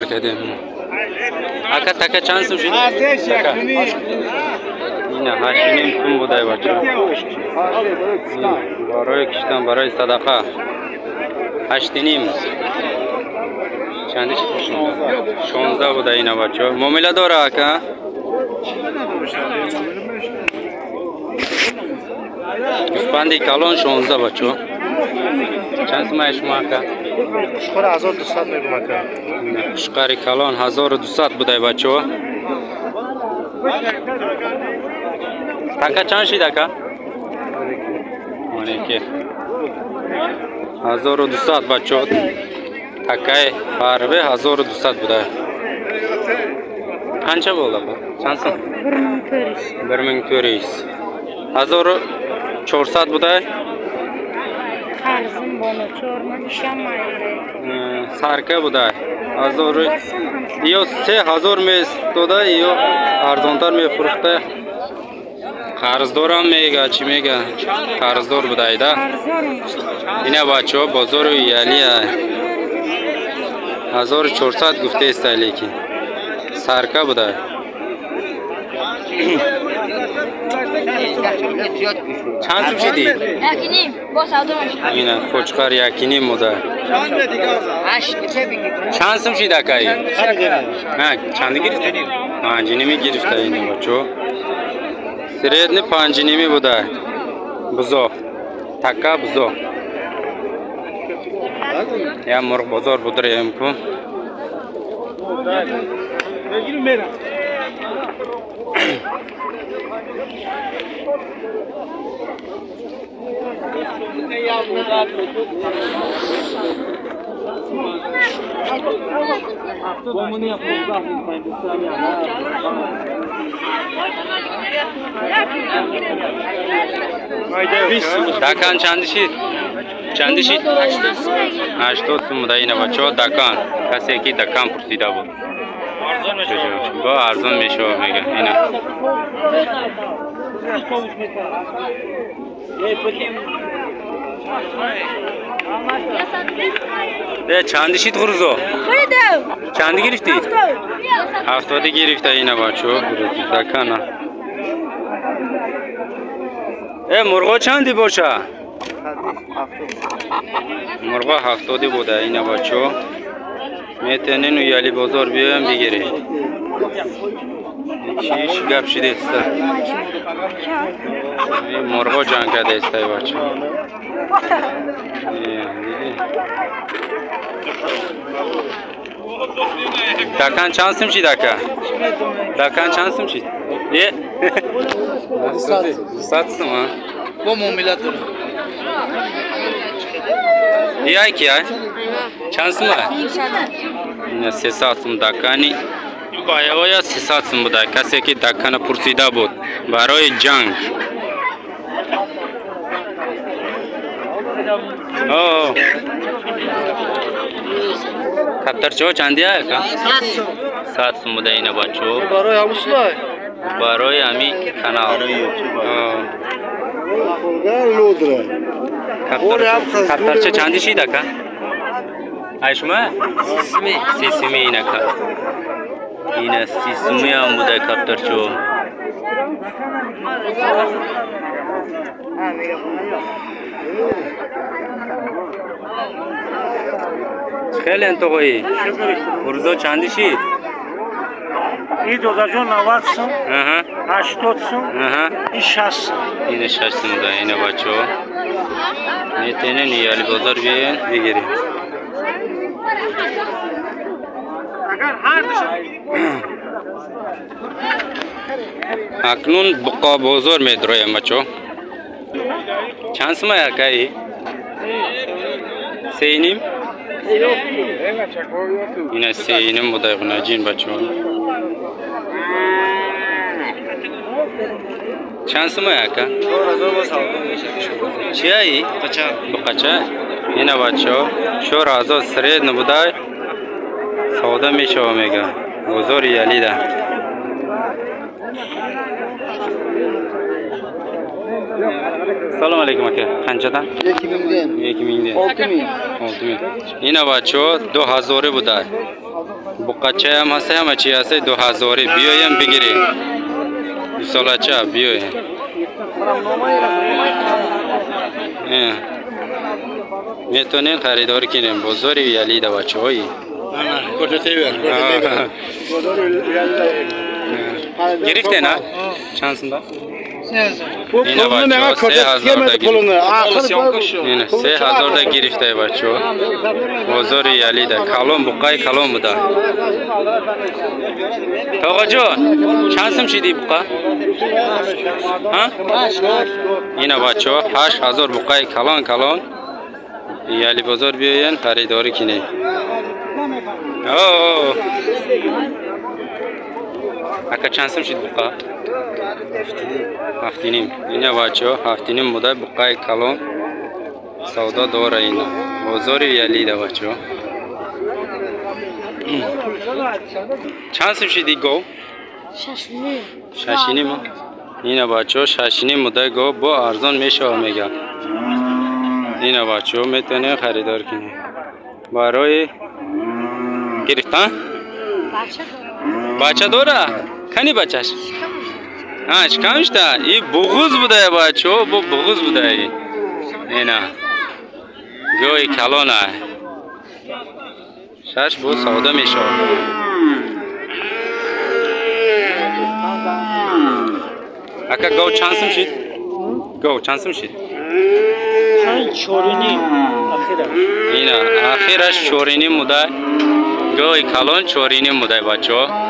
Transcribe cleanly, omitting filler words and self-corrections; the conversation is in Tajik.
Кардем. Ака, така чанд сум шуд? Ина 8,5 сум будай, бача. Барои киштан, барои садақа. 8,5. Чанди шуд? 16 буда ина, бача. Муомила дора, ака? Гӯспанди калон 16, бачо. Чанд сумая шумо, ака? Қушқор 1200 мегум, ака. Қушқари калон 1200 будай, бачо. Така чанд шид, ака? Онеки. 1200, бачо. Такаи фарбе 1200 будай. Qancha bo'ldi, aka? Чанд сум? 1400. 1400. 1400 будай? Qarzim bor, чорман ишонmaydi. Сарка будай. Ҳазор ё 3000 месtoда, ё арзонтар мефурӯхта. Қарздорам мега, чӣ мега? Қарздор будай да. Ина, бачаҳо, бозору ялия. 1400 гуфтаеста, лекин. Сарка будай. Чанд сум шидӣ? 1,5. Бо савдо мешавад. Ина қучқар 1,5 буда. Чанд сум шид, акаи? Чанди гирифта? 5,5 гирифта ина, бачо. Средний 5,5 буда. Бузо. Така бузо. Я мурғ бозор будраем ку. Дакан чанди шид? Чанди шид? 80 сум буда ина, бачаҳо, дакан. Касе ки дакан пурсида буд. Бо арзон мешавад, мега ина. Чанди шид хурӯзо? Чанди гирифтӣ? 70 гирифта ина, бачаҳо, хурӯзи дакана. Э, мурғо чанди боша? Мурғо 70 буда ина, бачаҳо. Метенен уяли бозор биёем бигиред. Чиш гап шидеста? Мурғо ҷанг кардеста, бача. Дакан чанд сум шид, ака? Дакан чанд сум шид? Е? 200 сум, а? Бо муомила дорам. Яй ки ай? Чанд сум ай? Ина 300 сум дакани. Баяоя 300 сум буда. Касе ки дакана пурсида буд барои ҷанг. О. Каптарчо чанди ай, ака? 100 сум буда ина, бачо. Барои ҳамусулай. Барои ҳами канал. Каптарча чанди шид, ака? Ай шума? Сисими ин, ака. Ина сисими ҳам буда каптарчо. Хеле антоғои. Хурӯзо чанди шид? И додаҷон 90 сум, 80 сум, и 60 сум. Ина 60 сум буда ина, бачаҳо. Метенен яли бозор биёен бигиред. Акнун буқо бозор медроем, бачаҳо. Чанд сума, акаи? 3,5? Ина 3,5 буда хунаҷин, бачаҳо. Чанд сума, ака? Чияи? Буқача? Ина, бачаҳо, 4000 средно будай. Савдо мешава, мега. Бозори ялида. Салом алейкум, ака. Қанчадан? 2000-ден. 2000-ден. 6000. 6000. Ина, бачаҳо, 2000 будай. Буқача ҳам ҳаст, ҳама чӣ ҳаст, 2000 биёем бигирем. Гӯсолача биёем. Метонем харидорӣ кунем. Бозори Ялида бачаҳои. Гирифте на? Чанд сумда? Ина бачаҳо 3000 да гирифта. Ина 3000 да гирифта бачаҳо. Бозори Ялида калон буқаи калон буда. Тоғаҷон, чанд сум шиди буқа? Ҳа? Ина бачаҳо 8000 буқаи калон калон. Яли бозор биёен харидорӣ кунед. Ака чанд сум шид буқа? 7.5. Ина бачаҳо 7.5 буда буқаи калон савдо дора ина. Бозори Ялида бачаҳо. Чанд сум шиди гов? 6.5. 6.5. Ина бачаҳо 6.5 буда гов бо арзон мешава мега. Ина бачаҳо метавонем харидор кунем. Барои гирифтан? Бача дора? Кани бачаш? А, шикамшта? И буғуз буда бачаҳо, бо буғуз буда. Ина. Гои калона. Шаш бо савдо мешавад. Ака гов чанд сум шид? Гов чанд сум шид? 4.5 ахираш. Ина, ахираш 4.5 буда. Гои калон 4.5 буда бачаҳо.